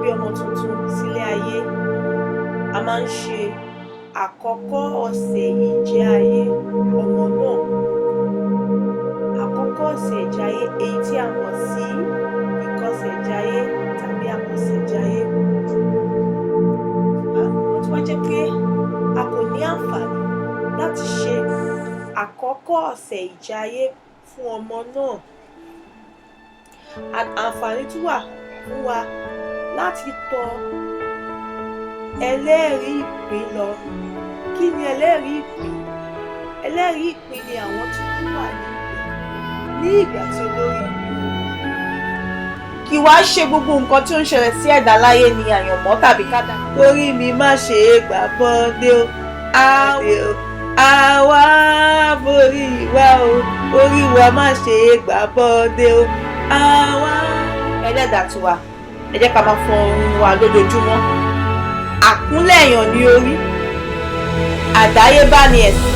bí ọmọ tuntun sílé ayé, a máa ń ṣe àkọ́kọ́ ọ̀sẹ̀ ìjẹ́ ayé ọmọ náà. Àkọ́kọ́ ọ̀sẹ̀ ìjẹ́ ayé, èyí tí a mọ̀ sí ìkọsẹ̀jayé tàbí àkọsẹ̀jayé. Ó tún wá jẹ́ pé a kò ní àǹfààní láti ṣe àkọ́kọ́ ọ̀sẹ̀ ìjẹ́ ayé fún ọmọ náà, àǹfààní tún wà fún wa láti tọ ẹlẹ́rìí ìpín lọ. Kí ni ẹlẹ́rìí ìpín? Ẹlẹ́rìí ìpín ni àwọn tí wọ́n wà níbẹ̀ ní ìgbà tí olórí kì wá ṣe gbogbo nǹkan tí ó ń ṣẹlẹ̀ sí ẹ̀dá láyé ni àyànmọ́ tàbí kádàrá. Orí mi má ṣe é gbà bọ́dé o, àwa borí wa o, orí wa má ṣe é gbà bọ́dé o, àwa. Ẹlẹ́dàá tiwa, ẹ jẹ́ ká máa fọ orun wa lójoojúmọ́. Àkúnlẹ̀yàn ní orí, àdáyébá ni ẹ̀sìn.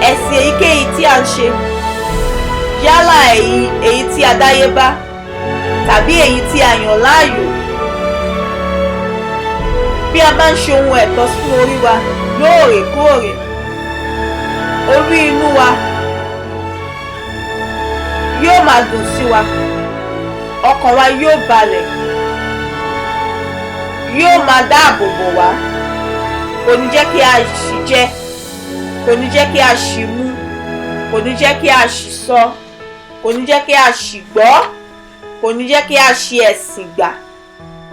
Ẹ̀sìn èyíkéyìí tí à ń ṣe, yálà èyí tí a dáyébá tàbí èyí tí a yàn láàyò. Bí a bá ń ṣe ohun ẹ̀tọ́ fún orí wa lóòrèkóòrè, orí inú wa yóò máa dùn sí wa, ọkàn wa yóò balẹ̀, yóò máa dáàbò bò wá, kò ní jẹ́ kí a ṣì jẹ, kò ní jẹ́ kí a ṣì mu, kò ní jẹ́ kí a ṣì sọ, kò ní jẹ́ kí a ṣì gbọ́, kò ní jẹ́ kí a ṣì ẹ̀sìn gbà.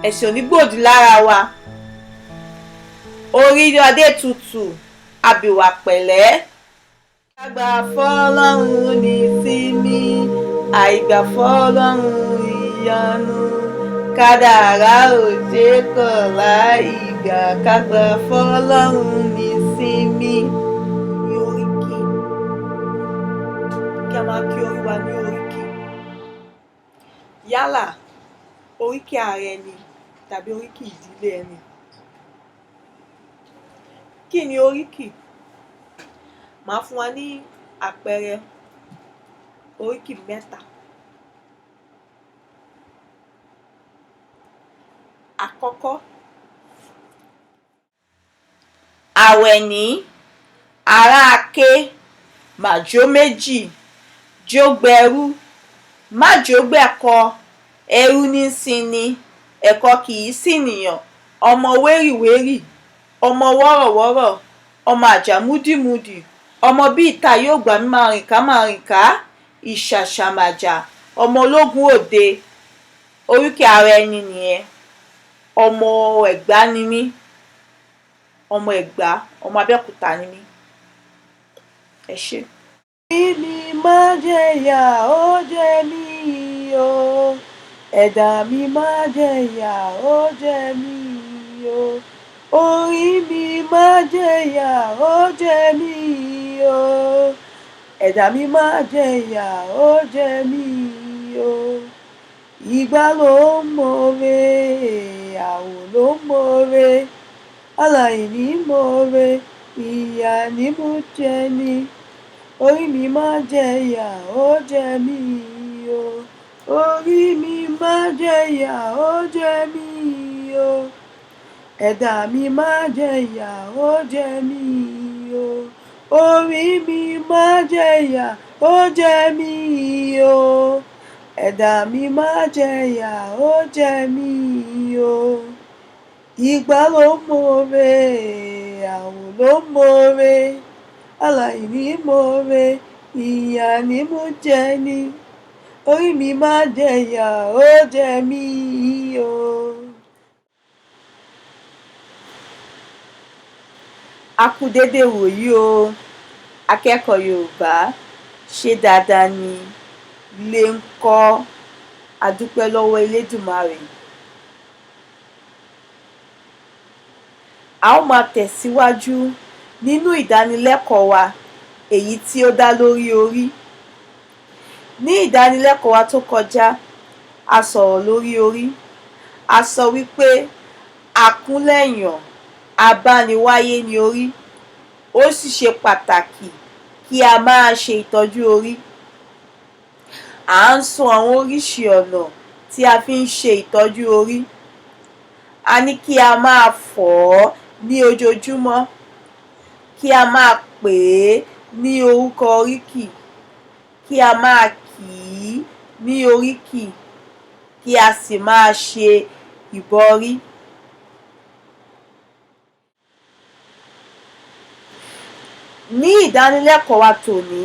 Ẹ̀sìn ò ní gbòdì lára wa. Orí adé tutù, abìwà pẹ̀lẹ́. Àgbà fọlọ́run ní sinmi, àìgbà fọlọ́run ìyanu, kádàrá ò ṣe é kọ̀ láì gbà, kágbà fọlọ́run ní sinmi. Ní oríkì, kí a máa kí orí wa ní oríkì. Yálà oríkì ara ẹni tàbí oríkì ìdílé ẹni. Kí ni oríkì? Màá fún wa ní àpẹẹrẹ oríkì mẹ́ta. Àkọ́kọ́, Àwẹ̀ní, ará Aké, màjó méjì, jógbẹrú, májógbẹ̀kọ, ẹrú ní í sinni, ẹ̀kọ kì í sìnìyàn, ọmọ wérìwérì, ọmọ wọ́rọ̀wọ́rọ̀, ọmọ àjàmúdìmudì, ọmọ bí ìta yóò gbà mí máa rìn ká máa rìn ká, ìṣàṣàmàjà, ọmọ ológun òde. Oríkì ara ẹni nìyẹn. Ọmọ Ẹ̀gbá ni mí, ọmọ Ẹ̀gbá, ọmọ Abẹ́òkúta ni mí. Ẹ ṣé. Orí mi má jẹ̀yà, ó jẹ mí o. Ẹ̀dá mi má jẹ̀yà, ó jẹ mí o. Orí mi má jẹ̀yà, ó jẹ mí o. Ẹ̀dá mi má jẹ̀yà, ó jẹ mí o. Ìgbà ló ń mọ̀re, àwò ló ń mọ̀re, aláìní mọ̀re, ìyà ní mú jẹ ni. Orí mi má jẹ̀yà, ó jẹ mí o. Orí mi má jẹ̀yà, ó jẹ mí o. Ẹ̀dá mi má jẹ̀yà, ó jẹ mí o. Orí mi má jẹ̀yà, ó jẹ mí o. Ẹ̀dá mi má jẹ̀yà, ó jẹ mí o. Ìgbà ló ń mọ̀re, àwò ló ń mọ̀re, aláìní mọ̀re, ìyà ní mú jẹ ni. Orí mi má jẹ̀yà, ó jẹ mí o. A kú dédé ìwòyí o, akẹ́kọ̀ọ́ Yorùbá, ṣé dáadáa ni ilé ń kọ́? A dúpẹ́ lọ́wọ́ Elédùmarè. A ó máa tẹ̀síwájú nínú ìdánilẹ́kọ̀ọ́ wa èyí tí ó dá lórí orí. Ní ìdánilẹ́kọ̀ọ́ wa tó kọjá, a sọ̀rọ̀ lórí orí. A sọ wípé àkúnlẹ̀yàn abániwáyé ni orí, ó sì ṣe pàtàkì kí a máa ṣe ìtọ́jú orí. À ń sọ àwọn oríṣi ọ̀nà tí a fi ń ṣe ìtọ́jú orí. A ní kí a máa fọ̀ ọ́ ní ojoojúmọ́, kí a máa pè é ní orúkọ oríkì, kí a máa kì í ní oríkì, kí a sì máa ṣe ìbọrí. Ní ìdánilẹ́kọ̀ọ́ wa tòní,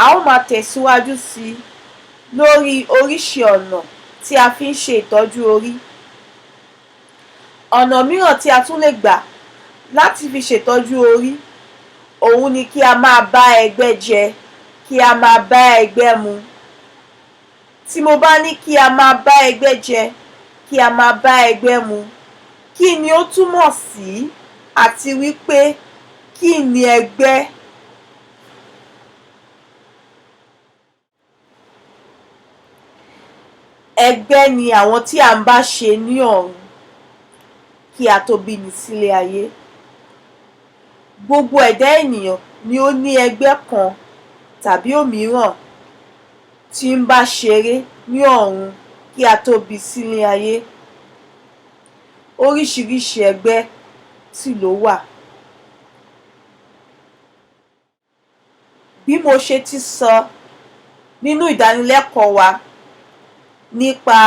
a ó máa tẹ̀síwájú sí lórí oríṣi ọ̀nà tí a fi ń ṣe ìtọ́jú orí. Ọ̀nà mìíràn tí a tún lè gbà láti fi ṣètọ́jú orí, òun ni kí a máa bá ẹgbẹ́ jẹ, kí a máa bá ẹgbẹ́ mu. Tí mo bá ní kí a máa bá ẹgbẹ́ jẹ, kí a máa bá ẹgbẹ́ mu, kí ni ó túmọ̀ sí àti wí pé kí ni ẹgbẹ́? Ẹgbẹ́ ni àwọn tí à ń bá ṣe ní ọ̀run kí a tó bíni sílé ayé. Gbogbo ẹ̀dá ènìyàn ni ó ní ẹgbẹ́ kan tàbí òmíràn tí ń bá ṣeré ní ọ̀run kí a tó bí sílé ayé. Oríṣiríṣi ẹgbẹ́ sì ló wà. Bí mo ṣe ti sọ nínú ìdánilẹ́kọ̀ọ́ wa nípa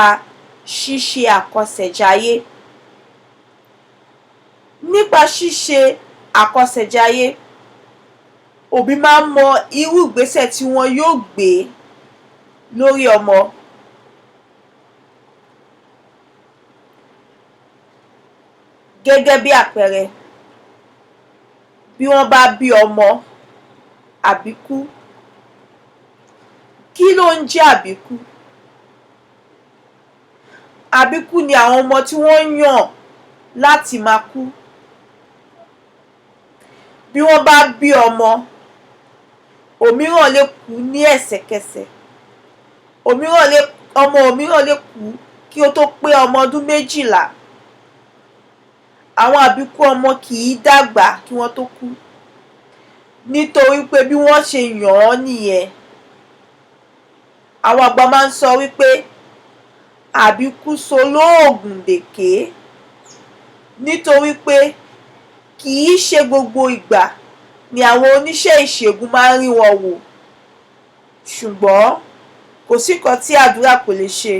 ṣíṣe àkọsẹ̀jayé. Nípa ṣíṣe àkọsẹ̀jayé, òbí máa ń mọ irú ìgbésẹ̀ tí wọn yóò gbé lórí ọmọ. Gẹ́gẹ́ bí àpẹẹrẹ, bí wọ́n bá bí ọmọ àbíkú, kí ló ń jẹ́ àbíkú? Àbíkú ni àwọn ọmọ tí wọ́n yàn láti máa kú. Bí wọ́n bá bí ọmọ, òmíràn lè kú ní ẹsẹ̀kẹsẹ̀, ọmọ mìíràn lè kú kí ó tó pé ọmọ ọdún 12. Àwọn àbíkú ọmọ kì í dàgbà kí wọ́n tó kú nítorí pé bí wọ́n ṣe yàn án nìyẹn. Àwọn àgbà máa ń sọ wí pé àbíkú solóògùn dèké nítorí pé kì í ṣe gbogbo ìgbà ni àwọn oníṣẹ́ ìṣègùn máa ń rí wọn wò, ṣùgbọ́n kò sí nǹkan tí àdúrà kò lè ṣe.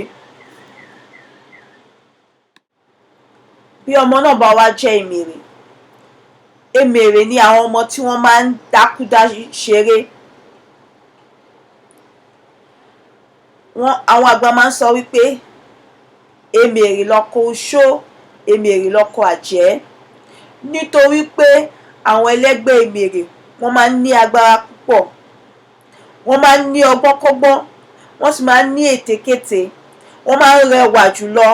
Bí ọmọ náà bá wá jẹ́ emèrè, emèrè ni àwọn ọmọ tí wọ́n máa ń dákú dá ṣeré. Àwọn àgbà máa ń sọ wí pé emèrè lọkọ oṣó, emèrè lọkọ àjẹ́ nítorí pé àwọn ẹlẹ́gbẹ́ emèrè wọ́n máa ń ní agbára púpọ̀, wọ́n máa ń ní ọgbọ́nkọ́gbọ́n, wọ́n sì máa ń ní ètekéte, wọ́n máa ń rẹwà jùlọ,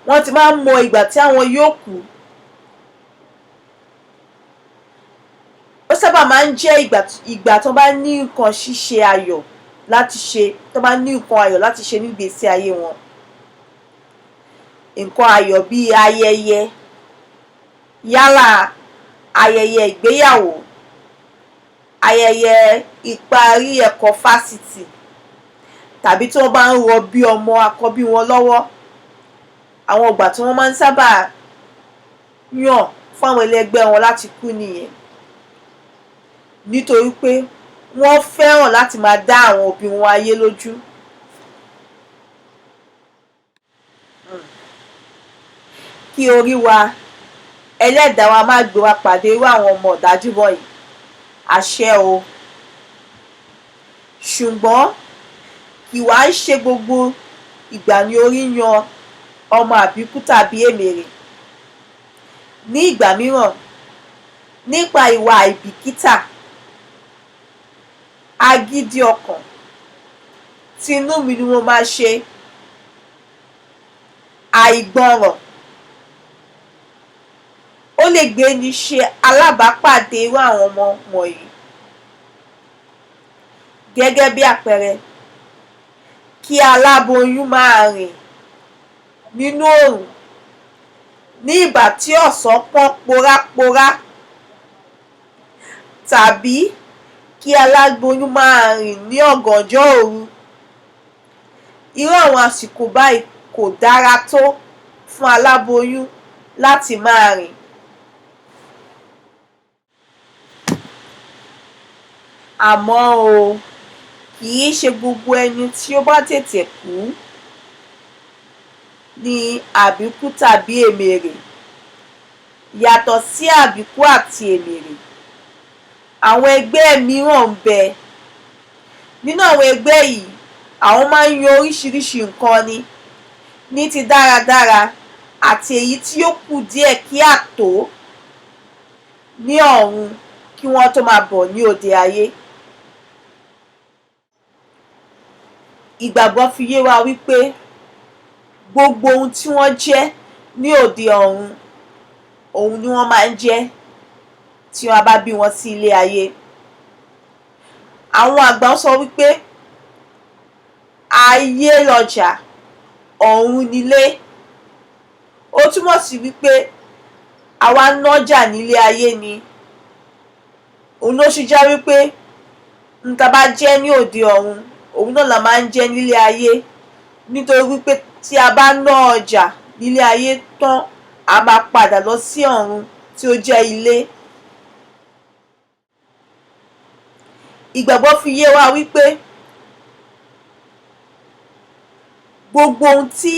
wọ́n ti máa ń mọ ìgbà tí àwọn yóò kú. Ó sábà máa ń jẹ́ ìgbà tán bá ní nǹkan ṣíṣe ayọ̀ láti ṣe, tán bá ní nǹkan ayọ̀ láti ṣe nígbèésí ayé wọn. Nǹkan ayọ̀ bíi ayẹyẹ, yálà ayẹyẹ ìgbéyàwó, ayẹyẹ ìparí ẹ̀kọ́ fásitì, tàbí tí wọ́n bá ń rọbí ọmọ àkọ́bí wọn lọ́wọ́. Àwọn ìgbà tí wọ́n máa ń sábà yàn fún àwọn ẹlẹgbẹ́ wọn láti kú nìyẹn. Nítorí pé wọ́n fẹ́ràn láti máa dá àwọn òbí wọn ayé lójú. Kí orí wa, ẹlẹ́dàá wa má gbé wa pàdé irú àwọn ọmọ ọ̀dájú wọ̀nyí. Àṣẹ o. Ṣùgbọ́n kì wá ń ṣe gbogbo ìgbà ni orí ń yan ọmọ àbíkú tàbí èmèrè. Ní ìgbà mìíràn, nípa ìwà àìbìkítà, agídí ọkàn, tinú mi ni mo máa ṣe, àìgbọràn, ó lè gbéni ṣe alábàápàdé irú àwọn ọmọ wọ̀nyí. Gẹ́gẹ́ bí àpẹẹrẹ, kí aláboyún máa rìn nínú òòrùn ní ìgbà tí ọ̀sán pọ́n poráporá tàbí kí aláboyún máa rìn ní ọ̀gànjọ́ òru. Irú àwọn àsìkò báyìí kò dára tó. fún aláboyún láti máa rìn. Àmọ́ o, kì í ṣe gbogbo ẹni tí ó bá tètè kú ni àbíkú tàbí èmèrè. Yàtọ̀ sí àbíkú àti èmèrè, àwọn ẹgbẹ́ mìíràn ń bẹ. Nínú àwọn ẹgbẹ́ yìí, àwọn máa ń yan oríṣiríṣi nǹkan ni, ní ti dáradára àti èyí tí ó kù díẹ̀ kí á tó ní ọ̀run kí wọ́n tó máa bọ̀ ní òde ayé. Ìgbàgbọ́ fi yé wa wí pé gbogbo ohun tí wọ́n jẹ́ ní òde ọ̀run, òun ni wọ́n máa ń jẹ́ tí a bá bí wọn sí ilé ayé. Àwọn àgbà sọ wí pé ayé lọjà, ọ̀run nilé. Ó túmọ̀ sí wí pé àwa nájà nílé ayé ni. Òun ló ṣe jẹ́ wí pé ohun tá a bá jẹ́ ní òde ọ̀run, òun náà la máa ń jẹ́ nílé ayé, nítorí wí pé tí a bá ná ọjà nílé ayé tán, a máa padà lọ sí ọ̀run tí ó jẹ́ ilé. Ìgbàgbọ́ fi yé wa wí pé gbogbo ohun tí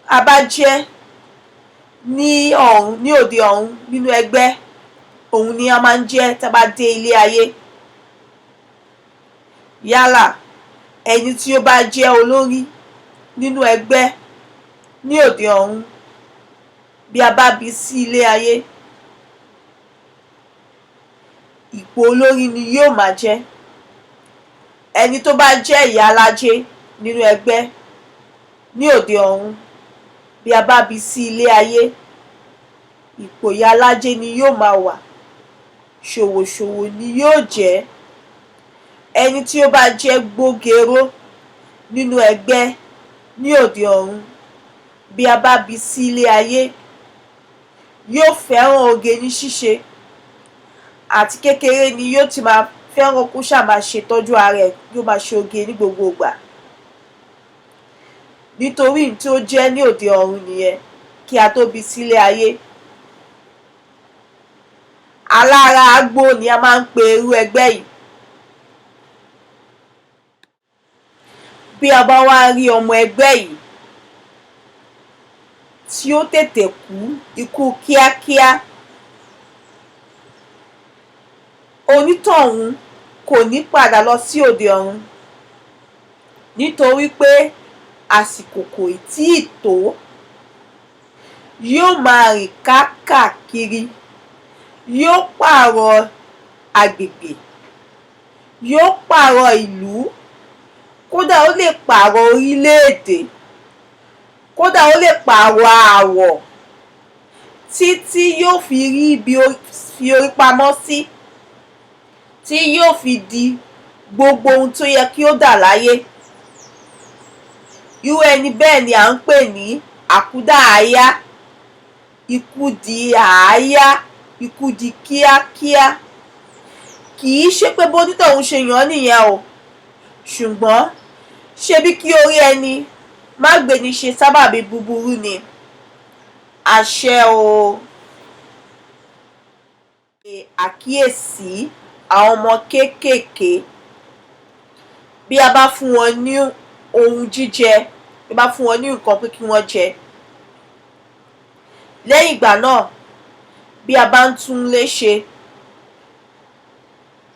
a bá jẹ́ ní ọ̀run, ní òde ọ̀run nínú ẹgbẹ́, òun ni a máa ń jẹ́ tá a bá dé ilé ayé. Yálà ẹni tí ó bá jẹ́ olórí nínú ẹgbẹ́ ní òde ọ̀run, bí a bá bí sí ilé ayé, ipò olórí ni yóò máa jẹ́. Ẹni tó bá jẹ́ ìyálájé nínú ẹgbẹ́ ní òde ọ̀run, bí a bá bí sí ilé ayé, ipò ìyálájé ni yóò máa wà, ṣòwòṣòwò ni yóò jẹ́. Ẹni tí ó bá jẹ́ gbógeró nínú ẹgbẹ́ ní òde ọ̀run, bí a bá bí sí ilé ayé, yóò fẹ́ràn oge ní ṣíṣe, àti kékeré ni yóò ti máa fẹ́ràn kó ṣáà máa ṣètọ́jú ara ẹ̀, yóò máa ṣe oge ní gbogbo ìgbà. Nítorí ohun tí ó jẹ́ ní òde ọ̀run nìyẹn kí a tó bí sílé ayé. Alára ágbó ni a máa ń pe irú ẹgbẹ́ yìí. Bí a bá wá rí ọmọ ẹgbẹ́ yìí tí ó tètè kú ikú kíákíá, onítọ̀hún kò ní padà lọ sí òde ọ̀run nítorí pé àsìkò kò ì tíì tó. Yóò máa rìn káàkiri, yóò pààrọ̀ agbègbè, yóò pààrọ̀ ìlú, kódà ó lè pààrọ̀ orílẹ̀-èdè, kódà ó lè pààrọ̀ àwọ̀, títí yóò fi rí ibi fi orí pamọ́ sí, tí yóò fi di gbogbo ohun tó yẹ kí ó dà láyé. Irú ẹni bẹ́ẹ̀ ni à ń pè ní àkúdàáyá. Ikú di àáyá, ikú di kíákíá. Kì í ṣe pé bónítọ̀hún ṣe yàn án nìyẹn o, ṣùgbọ́n ṣebí kí orí ẹni má gbéni ṣe sábàbí búburú ni. Àṣẹ o. Ṣe àkíyèsí àwọn ọmọ kéékèèké. Bí a bá fún wọn ní ohun jíjẹ, bí a bá fún wọn ní nǹkan pé kí wọ́n jẹ, lẹ́yìn ìgbà náà, bí a bá ń tún ilé ṣe,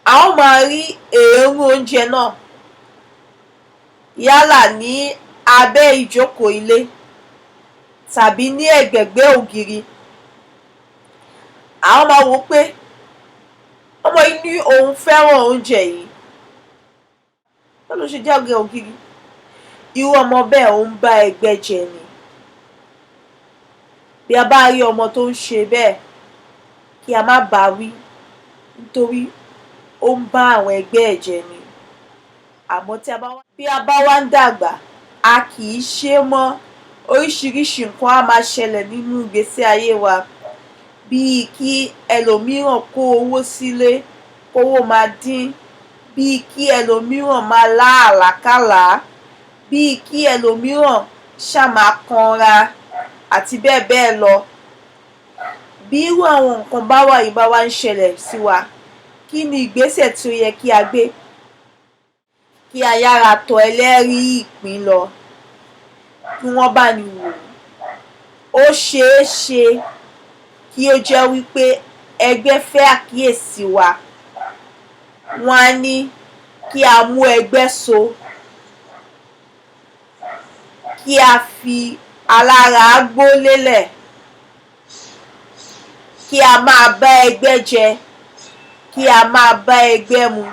a ó máa rí èérún oúnjẹ náà yálà ní abẹ́ ìjókòó ilé tàbí ní ẹ̀gbẹ̀gbẹ́ ògiri. A ó máa wò ó pé ọmọ yìí ní òun fẹ́ràn oúnjẹ yìí, báwo ló ṣe jẹ́ ọ̀gẹ̀ ògiri? Irú ọmọ bẹ́ẹ̀ ó ń bá ẹgbẹ́ jẹ ni. Bí a bá rí ọmọ tó ń ṣe bẹ́ẹ̀, kí a má bá wí nítorí ó ń bá àwọn ẹgbẹ́ ẹ̀ jẹ ni. Àmọ́ tí a bá wá, bí a bá wá ń dàgbà, a kì í ṣe é mọ́. Oríṣiríṣi nǹkan á máa ṣẹlẹ̀ nínú ìgbésí ayé wa, bíi kí ẹlòmíràn kó owó sílé, kówó máa dín, bíi kí ẹlòmíràn máa lá àlákálàá, bíi kí ẹlòmíràn ṣáà máa kanra. àti bẹ́ẹ̀ bẹ́ẹ̀ lọ. Bí irú àwọn nǹkan báwọ̀nyí bá wá ń ṣẹlẹ̀ sí wa, kí ni ìgbésẹ̀ tí ó yẹ kí a gbé? Kí a yára tọ ẹlẹ́rìí ìpín lọ, kí wọ́n bá ni wò ó. Ó ṣeé ṣe kí ó jẹ́ wí pé ẹgbẹ́ fẹ́ àkíyèsí wa. Wọ́n á ní kí a mú ẹgbẹ́ so, kí a fi alára gbó lélẹ̀, kí a máa bá ẹgbẹ́ jẹ, kí a máa bá ẹgbẹ́ mu.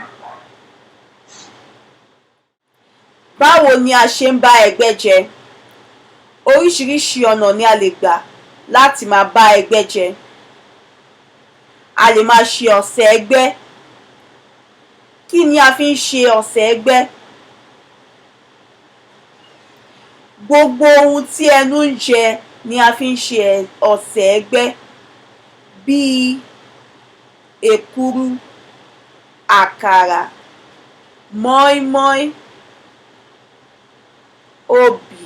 Báwo ni a ṣe ń bá ẹgbẹ́ jẹ? Oríṣiríṣi ọ̀nà ni a lè gbà láti máa bá ẹgbẹ́ jẹ. A lè máa ṣe ọ̀sẹ̀ ẹgbẹ́. Kí ni a fi ń ṣe ọ̀sẹ̀ ẹgbẹ́? Gbogbo ohun tí ẹnu ń jẹ ni a fi ń ṣe ọ̀sẹ̀ ẹgbẹ́, bíi èkuru, àkàrà, mọ́ín-mọ́ín, obì,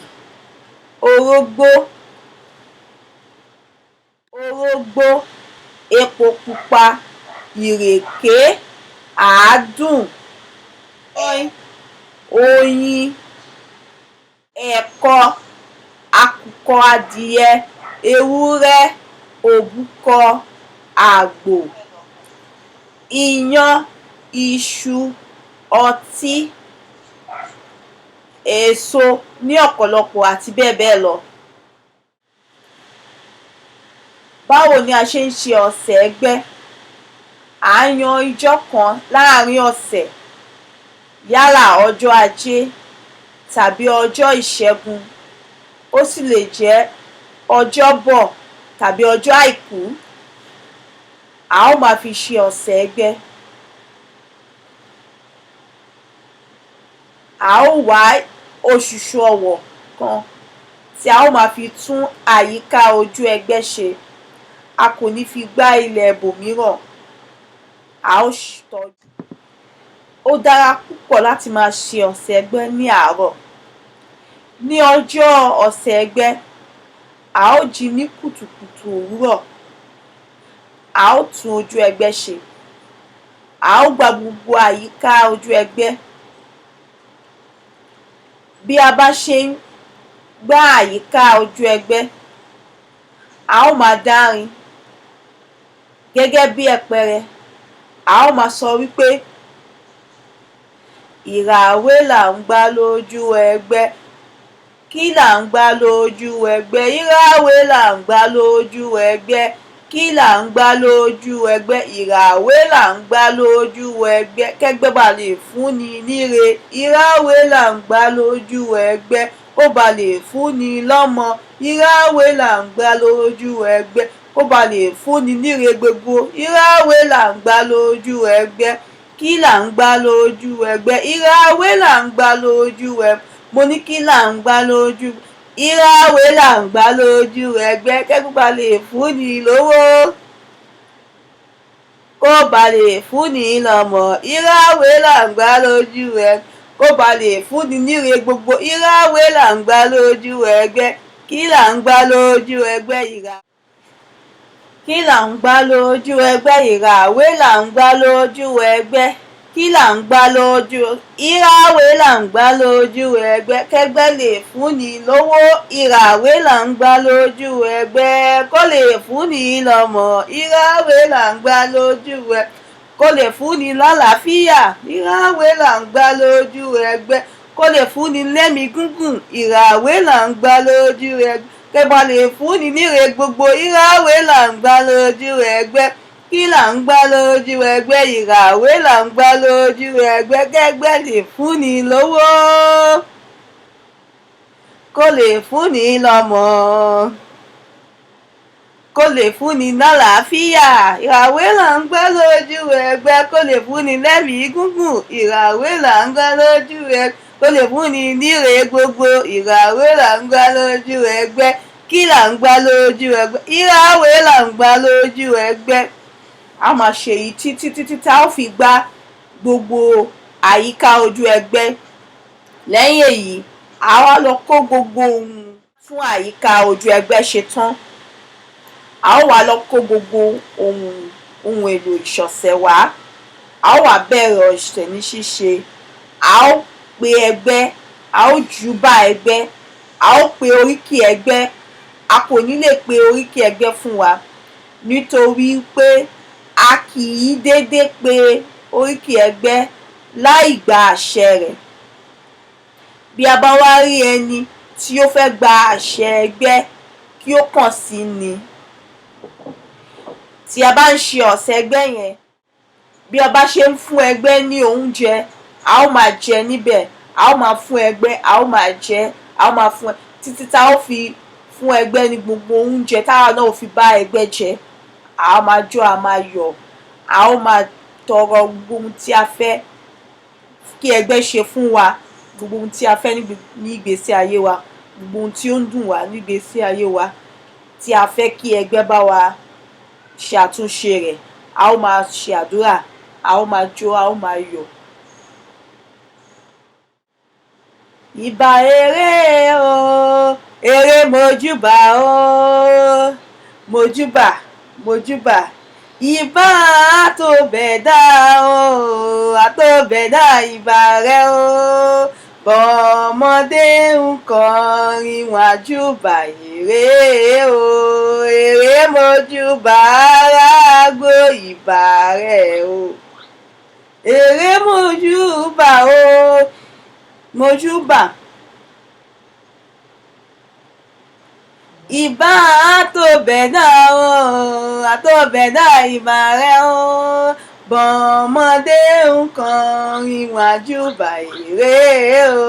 orógbó, epo pupa, ìrèké, àádùn, oyin, ẹ̀kọ, àkùkọ adìyẹ, ewúrẹ́, òbúkọ, àgbò, iyán, iṣu, ọtí, èso ní ọ̀pọ̀lọpọ̀ àti bẹ́ẹ̀ bẹ́ẹ̀ lọ. Báwo ni a ṣe ń ṣe ọ̀sẹ̀ ẹgbẹ́? À á yan ijọ́ kan láàrín ọ̀sẹ̀, yálà ọjọ́ Ajé tàbí ọjọ́ Ìṣẹ́gun, ó sì lè jẹ́ Ọjọ́bọ̀ tàbí ọjọ́ Àìkú. A ó máa fi ṣe ọ̀sẹ̀ ẹgbẹ́. A ó wá òṣùṣù ọwọ̀ kan tí a ó máa fi tún àyíká ojú ẹgbẹ́ ṣe. A kò ní fi gbá ilẹ̀ ibòmíràn. A ó tọ́jú. Ó dára púpọ̀ láti máa ṣe ọ̀sẹ̀ ẹgbẹ́ ní àárọ̀. Ní ọjọ́ ọ̀sẹ̀ ẹgbẹ́, a ó jí ní kùtùkùtù òwúrọ̀. A ó tún ojú ẹgbẹ́ ṣe. A ó gbá gbogbo àyíká ojú ẹgbẹ́. Bí a bá ṣe ń gbá àyíká ojú ẹgbẹ́, a ó máa dárin. Gẹ́gẹ́ bí àpẹẹrẹ, a ó máa sọ wí pé ìràwé là ń gbá lójú ẹgbẹ́, kí là ń gbá lójú ẹgbẹ́? Ìràwé là ń gbá lójú ẹgbẹ́, kí là ń gbá lójú ẹgbẹ́? Ìràwé là ń gbá lójú ẹgbẹ́, kẹ́gbẹ́ ba lè fúnni níre. Ìràwé là ń gbá lójú ẹgbẹ́, kó ba lè fúnni lọ́mọ. Ìràwé là ń gbá lójú ẹgbẹ́, kó ba lè fúnni níre gbogbo. Ìràwé là ń gbá lójú ẹgbẹ́, kí là ń gbá lójú ẹgbẹ́? Ìràwé là ń gbá lójú ẹgbẹ́. Mo ní kí là ń gbá lójú? Ìràwé là ń gbá lójú ẹgbẹ́, kẹ́gbẹ́ ba lè fúnni lówó, kó ba lè fúnni lọ́mọ. Ìràwé là ń gbá lójú ẹgbẹ́, kó ba lè fúnni níre gbogbo. Ìràwé là ń gbá lójú ẹgbẹ́, kí là ń gbá lójú ẹgbẹ́? Ìrà kí là ń gbá lójú ẹgbẹ́? Ìràwé là ń gbá lójú ẹgbẹ́, kí là ń gbá lójú? Ìràwé là ń gbá lójú ẹgbẹ́, kẹ́gbẹ́ lè fúnni lówó. Ìràwé là ń gbá lójú ẹgbẹ́, kó lè fúnni lọ́mọ. Ìràwé là ń gbá lójú ẹgbẹ́, kó lè fúnni lálàáfíà. Ìràwé là ń gbá lójú ẹgbẹ́, kó lè fúnni lẹ́mìí gígùn. Ìràwé là ń gbá lójú ẹgbẹ́, kẹ́gbẹ́ lè fúnni níre gbogbo. Ìràwé là ń gbá lójú ẹgbẹ́, kí là ń gbá lójú ẹgbẹ́? Ìràwé là ń gbá lójú ẹgbẹ́, kẹ́gbẹ́ lè fúnni lówó, kó lè fúnni lọ́mọ, kó lè fúnni lálàáfíà. Ìràwé là ń gbá lójú ẹgbẹ́, kó lè fúnni lẹ́mìí gígùn. Ìràwé là ń gbá lójú ẹgbẹ́, kó lè fúnni níre gbogbo. Ìràwé là ń gbá lójú ẹgbẹ́, kí là ń gbá lójú ẹgbẹ́? Ìràwé là ń gbá lójú ẹgbẹ́. A máa ṣe èyí títí títí tá ó fi gbá gbogbo àyíká ojú ẹgbẹ́. Lẹ́yìn èyí, a wá lọ kó gbogbo ohun Tún àyíká ojú ẹgbẹ́ ṣe tán, a ó wá lọ kó gbogbo ohun èlò ìṣọ̀sẹ̀ wá, a ó wá bẹ̀rẹ̀ ọ̀sẹ̀ ní ṣíṣe. A ó pe ẹgbẹ́, a ó júbà ẹgbẹ́, a ó pe oríkì ẹgbẹ́. A kò ní lè pe oríkì ẹgbẹ́ fún wa nítorí pé a kì í dédé pe oríkì ẹgbẹ́ láì gba àṣẹ rẹ̀. Bí a bá wá rí ẹni tí ó fẹ́ gba àṣẹ ẹgbẹ́, kí ó kàn sí ni. Tí a bá ń ṣe ọ̀sẹ̀ ẹgbẹ́ yẹn, bí a bá ṣe ń fún ẹgbẹ́ ní oúnjẹ, a ó máa jẹ níbẹ̀, a ó máa fún ẹgbẹ́, a ó máa jẹ, a ó máa fún títí tá ó fi fún ẹgbẹ́ ní gbogbo oúnjẹ táwa náà ó fi bá ẹgbẹ́ jẹ. A ó máa jó, a máa yọ̀, a ó máa tọrọ gbogbo ohun tí a fẹ́ kí ẹgbẹ́ ṣe fún wa, gbogbo ohun tí a fẹ́ ní ìgbésí ayé wa, gbogbo ohun tí ó ń dùn wá ní ìgbésí ayé wa tí a fẹ́ kí ẹgbẹ́ bá wa ṣe àtúnṣe rẹ̀. A ó máa ṣe àdúrà, a ó máa jó, a ó máa yọ̀. Ìbà eré o, eré mojúbà o, mojúbà, mojúbà. Ìbà àtòbẹ̀dá o, àtòbẹ̀dá ìbà rẹ o. Bọ́mọdé ń kọrin wọ́n á júbà eré o, eré mojúbà arágbó ìbà rẹ o. Eré mojúbà o, mojúbà. Ìbà àtòbẹ̀dá o, àtòbẹ̀dá ìbà rẹ o. Bọ́mọdé ń kọrin wọ́n á júbà eré o,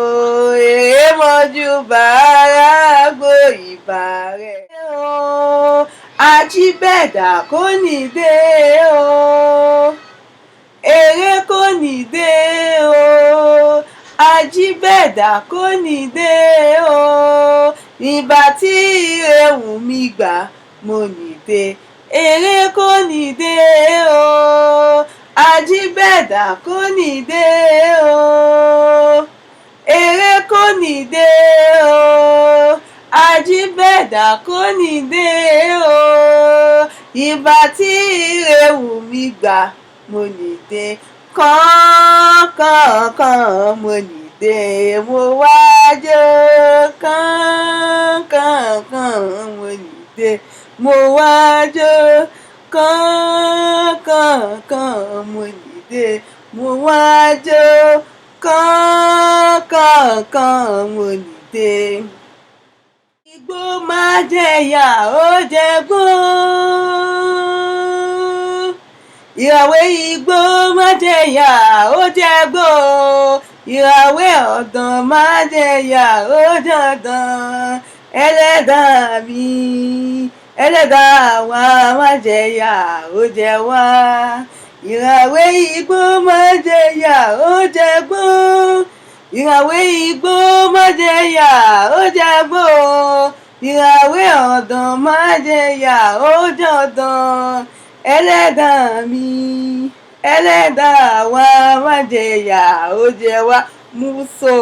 eré mojúbà arágbó ìbà rẹ o. Ajíbẹ̀dà kò ní dé o, eré kò ní dé o, ajíbẹ̀dà kò ní dé o. Ìbà tí ire wù mí gbà mo ní dé, eré kò ní dé o, ajíbẹ̀dà kò ní dé o, eré kò ní dé o, ajíbẹ̀dà kò ní dé o. Ìbà tí ire wù mí gbà mo ní dé, kànkànkàn mo ní dé, mo wá jó, kànkànkàn mo ní dé, mo wá jó, kànkànkàn mo ní dé, mo wá jó, kànkànkàn mo ní dé. Igbó máa jẹyà ó jẹgbó. Ìràwé igbó má jẹyà ó jẹgbó. Ìràwé ọ̀dàn má jẹyà ó jọ̀dàn. Ẹlẹ́dàá mi, ẹlẹ́dàá wa má jẹyà ó jẹ wá. Ìràwé igbó má jẹyà ó jẹgbó. Ìràwé igbó má jẹyà ó jẹgbó. Ìràwé ọ̀dàn má jẹyà ó jọ̀dàn. Ẹlẹ́dàá mi, ẹlẹ́dàá wa má jẹyà ó jẹ wá. Múso.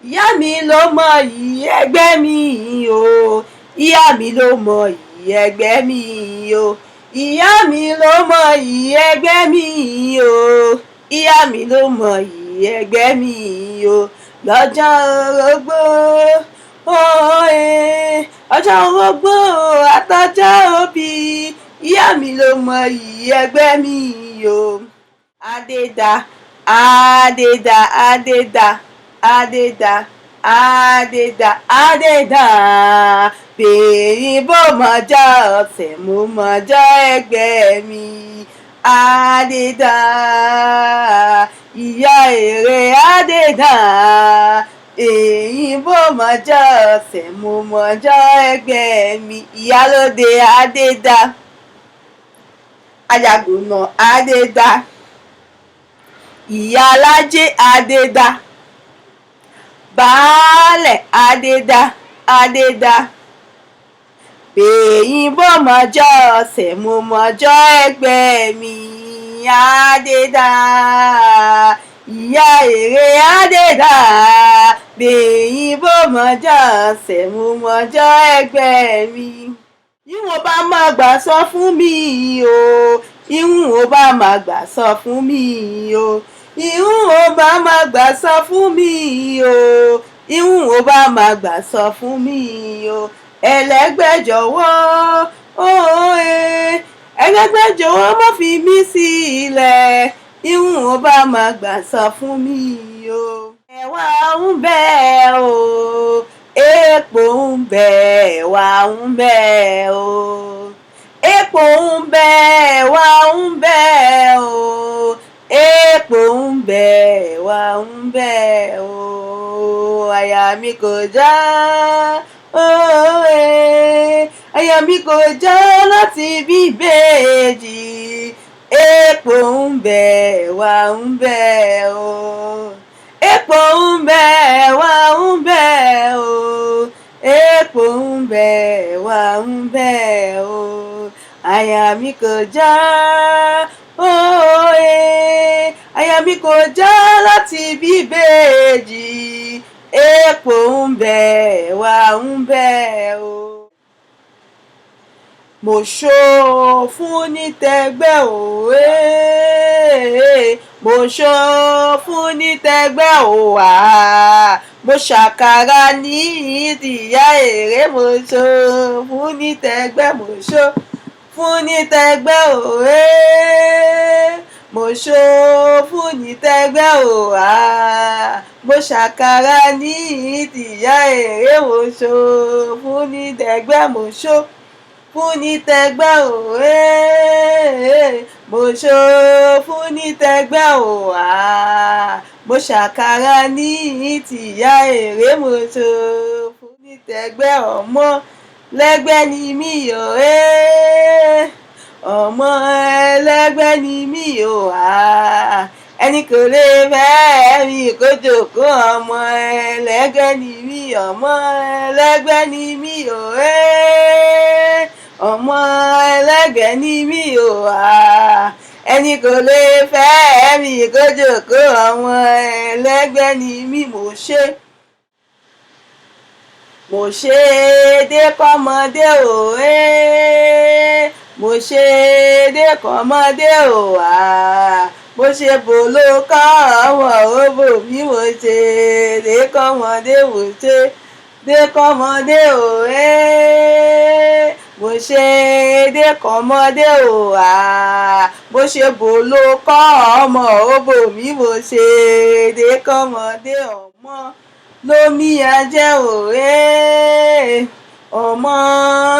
Ìyá mi ló mọ iyì ẹgbẹ́ mi o. Ìyá mi ló mọ iyì ẹgbẹ́ mi o. Ìyá mi ló mọ iyì ẹgbẹ́ mi o. Ìyá mi ló mọ iyì ẹgbẹ́ mi o. Lọ́jọ́ orógbó, òye, ọjọ́ orógbó àtọjọ́ òbí. Ìyá mi ló mọ iyì ẹgbẹ́ mi o. Adéda, Adéda, Adéda, Adéda, Adéda, Adéda. Bèyí bó mọjọ́ ọ̀sẹ̀, mo mọjọ́ ẹgbẹ́ mi. Adéda, ìyá èrè Adéda. Èyí bó mọjọ́ ọ̀sẹ̀, mo mọjọ́ ẹgbẹ́ mi. Ìyálóde Adéda, Ayàgùnà Adéda, Ìyálájé Adéda, Baálẹ̀ Adéda, Adéda. Bèyí bó mọjọ́ ọ̀sẹ̀, mo mọjọ́ ẹgbẹ́ mi. Adéda, ìyá èrè Adéda. Gbèyìnbó mọjọ́ sẹ̀mú mọjọ́ ẹgbẹ́ mi. Ìwọ̀n bá má gbà sọ fún mi o, ìwọ̀n ò bá má gbà sọ fún mi o, ìwọ̀n ò bá má gbà sọ fún mi o, ìwọ̀n ò bá má gbà sọ fún mi o. Ẹlẹ́gbẹ́ jọ̀wọ́ òye, ẹlẹ́gbẹ́ jọ̀wọ́ má fi mí sílẹ̀, ìwọ̀n ò bá má gbà sọ fún mi o. Ẹ̀wà ń bẹ o, epo ń bẹ, ẹ̀wà ń bẹ o, epo ń bẹ, ẹ̀wà ń bẹ o, epo ń bẹ, ẹ̀wà ń bẹ o. Àyà mi kò já òye, àyà mi kò já láti bí ìbejì, epo ń bẹ, ẹ̀wà ń bẹ o, epo ń bẹ, ẹ̀wà ń bẹ o, epo ń bẹ, ẹ̀wà ń bẹ o. Àyà mi kò já òye, àyà mi kò já láti bí ìbejì, epo ń bẹ, ẹ̀wà ń bẹ o. Mo ṣó fún ní tẹgbẹ́ òwe, mo ṣó fún ní tẹgbẹ́ òwà, mo ṣàkàrà ní ìdíyà èrè, mo ṣó fún ní tẹgbẹ́, mo ṣó fún ní tẹgbẹ́ òwe, mo ṣó fún ní tẹgbẹ́ òwà, mo ṣàkàrà ní ìdíyà èrè, mo ṣó fún ní tẹgbẹ́, mo ṣó fún ní tẹgbẹ́ òwe, mo ṣó fún ní tẹgbẹ́ òwà, mo ṣàkàrà ní tìyá èrè, mo ṣó fún ní tẹgbẹ́. Ọmọ lẹ́gbẹ́ ni mí o, ọmọ ẹlẹ́gbẹ́ ni mí o, ẹni kò lè fẹ́ mi kó jókòó. Ọmọ ẹlẹ́gbẹ́ ni mí, ọmọ ẹlẹ́gbẹ́ ni mí o, ọmọ ẹlẹ́gbẹ́ ni mí o, ẹni kò lè fẹ́ mi kó jókòó. Ọmọ ẹlẹ́gbẹ́ ni mí. Mo ṣe dé kọ́mọdé o, mo ṣe dé kọ́mọdé o, mo ṣe bòló kọ́ ọmọ òbò mi, mo ṣe dé kọ́mọdé, mo ṣe dé kọ́mọdé o, mo ṣe dé kọ́mọdé o, mo ṣe bòló kọ́ ọmọ òbò mi, mo ṣe dé kọ́mọdé. Ọmọ lómi ajẹ́ òwe, ọmọ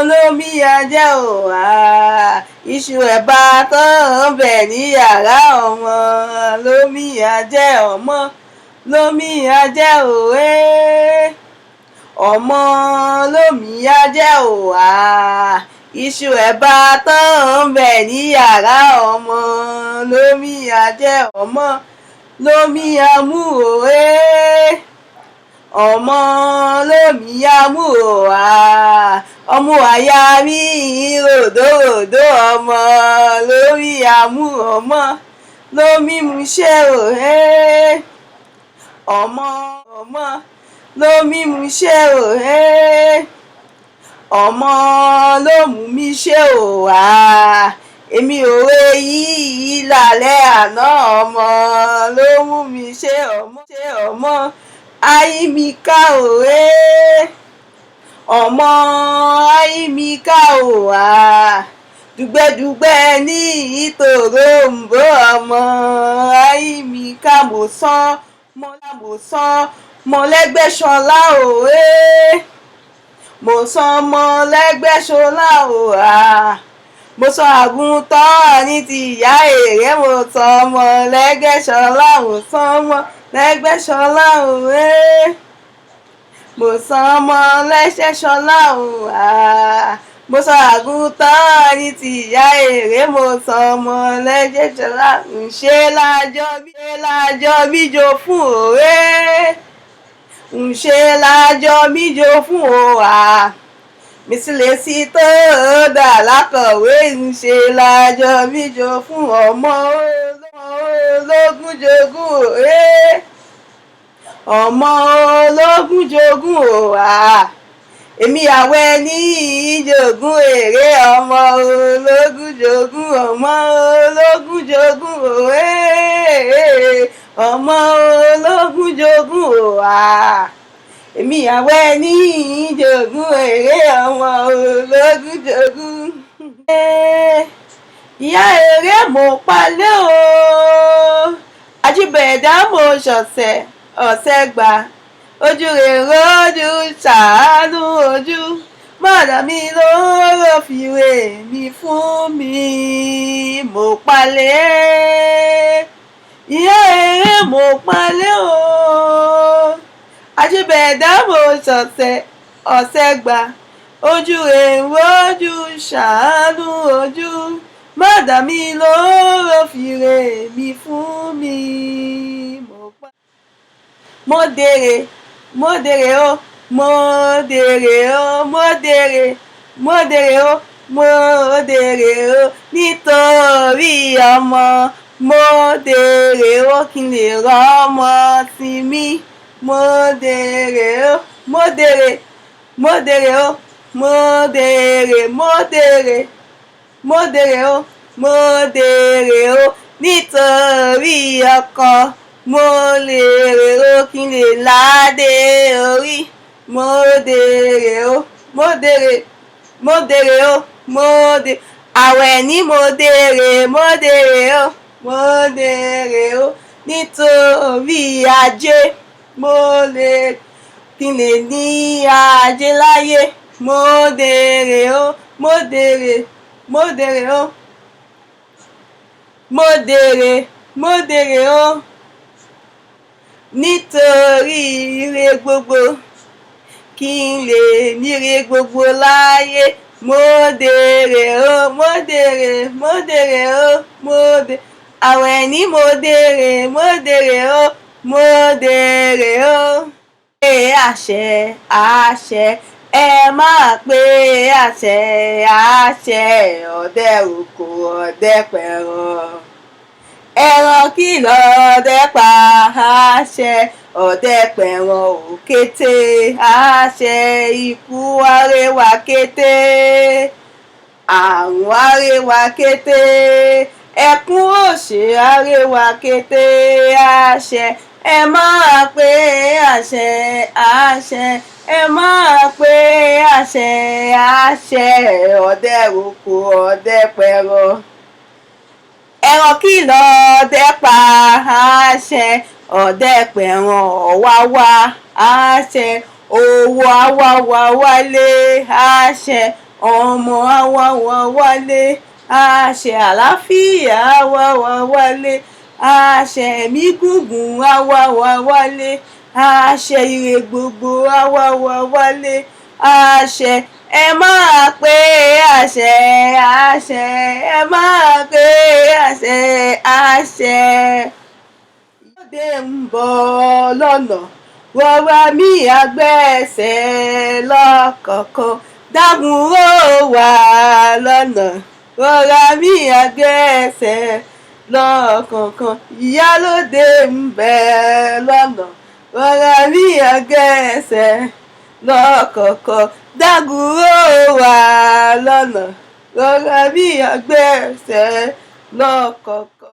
lómi ajẹ́ òwà, iṣu ẹ̀bà tó ń bẹ ní yàrá, ọmọ lómi ajẹ́, ọmọ lómi ajẹ́ òwe, ọmọ lómi ajẹ́ òwà, iṣu ẹ̀bà tó ń bẹ ní yàrá, ọmọ lómi ajẹ́, ọmọ lómi amú òwe, ọmọ lómi amú òwà, ọmú àyà mi ròdòròdò, ọmọ lómi amú, ọmọ lómi mú ṣe òhe, ọmọ ọmọ lómi mú ṣe òhe, ọmọ ló mú mi ṣe òwà, èmi òwe yìí lálẹ́ àná, ọmọ ló mú mi ṣe, ọmọ ṣe, ọmọ àyímíká òwe, ọmọ àyímíká òwà, dùgbẹ́dùgbẹ́ ní ìtòròǹbó, ọmọ àyímíká. Mo sán mo sán mọ́lẹ́gbẹ́sọlá òwe, mo sán mọ́lẹ́gbẹ́sọlá òwà, mo sọ àgùntàn ní ti ìyá èrè, mo sọ mọ́lẹ́gbẹ́sọlá, mo sán mọ́lẹ́gbẹ́sọlá òwe, mo sọ mọ́lẹ́gbẹ́sọlá òwà, mo sọ àgùntàn ní ti ìyá èrè, mo sọ mọ́lẹ́gbẹ́sọlá. Ńṣe lájọ bíjó fún òwe, ńṣe lájọ bíjó fún òwà, mísílẹ̀sì tó dà lákọ̀wé, ńṣe lájọ bíjó fún ọmọ ológun jogún òwe, Ọmọ ológun jogún o à. Èmi àwẹ̀ ní ìjogún èrè. Ọmọ ológun jogún, ọmọ ológun jogún o ee. Ọmọ ológun jogún o à. Èmi àwẹ̀ ní ìjogún èrè. Ọmọ ológun jogún. Ìyá èrè mo palẹ̀ o. Àjíbẹ̀dá mo ṣọ̀sẹ̀ ọ̀sẹ̀ gbà. Ojú rẹ̀ rojú ṣàánú ojú. Mọ̀dà mi lóró fìwé mi fún mi. Mo palẹ̀. Ìyá èrè mo palẹ̀ o. Àjíbẹ̀dá mo ṣọ̀sẹ̀ ọ̀sẹ̀ gbà. Ojú rẹ̀ rojú ṣàánú ojú. Mọ̀dà mi lóró fìwé mi fún mi. Mo pa. Mo dèrè, mo dèrè o, mo dèrè o, mo dèrè, mo dèrè o, mo dèrè o, nítorí ọmọ. Mo dèrè o kí n lè rọ́mọ sí mi. Mo dèrè o, mo dèrè, mo dèrè o, mo dèrè, mo dèrè, mo dèrè o, mo dèrè o, nítorí ọkọ. Mo lè rè o kí n lè ládé orí. Mo dèrè o, mo dèrè, mo dèrè o, mo dè. Àwẹ̀ ní mo dèrè, mo dèrè o, mo dèrè o, nítorí ajé. Mo lè kí n lè ní ajé láyé. Mo dèrè o, mo dèrè, mo dèrè o, mo dèrè, mo dèrè o, nítorí ire gbogbo. Kí n lè níre gbogbo láyé. Mo dèrè o, mo dèrè, mo dèrè o, mo dè. Àwẹ̀ ní mo dèrè, mo dèrè o, mo dèrè o. Pé àṣẹ, àṣẹ, ẹ máa pé àṣẹ, àṣẹ. Ọdẹ oko ọdẹ pẹran. Ẹran kí lọdẹ pa àṣẹ. Ọdẹ pẹran òkété àṣẹ. Ikú arẹwà kété. Àrùn arẹwà kété. Ẹkún òṣè arẹwà kété àṣẹ. Ẹ máa pé àṣẹ, àṣẹ. Ẹ máa pé àṣẹ, àṣẹ. Ọdẹ oko ọdẹ pẹran. Ẹran kí lọdẹ pa àṣẹ. Ọdẹ pẹran ọ̀wáwá àṣẹ. Owó awáwá wálé àṣẹ. Ọmọ awáwá wálé àṣẹ. Àlàáfíà awáwá wálé àṣẹ. Ẹ̀mí gígùn awáwá wálé àṣẹ. Ire gbogbo awáwá wálé àṣẹ. Ẹ máa pé àṣẹ, àṣẹ. Ẹ máa pé àṣẹ, àṣẹ. Ìyálóde ń bọ̀ lọ́nà. Rọra mí àgbẹ̀sẹ̀ lọ́kọ̀ọ̀kan. Dágunró wà lọ́nà. Rọra mí àgbẹ̀sẹ̀ lọ́kọ̀ọ̀kan. Ìyálóde ń bẹ lọ́nà. Rọra mí àgbẹ̀sẹ̀ lọ́kọ̀ọ̀kan. Dágunró wà lọ́nà. Rọra mí àgbẹ̀sẹ̀ lọ́kọ̀ọ̀kan.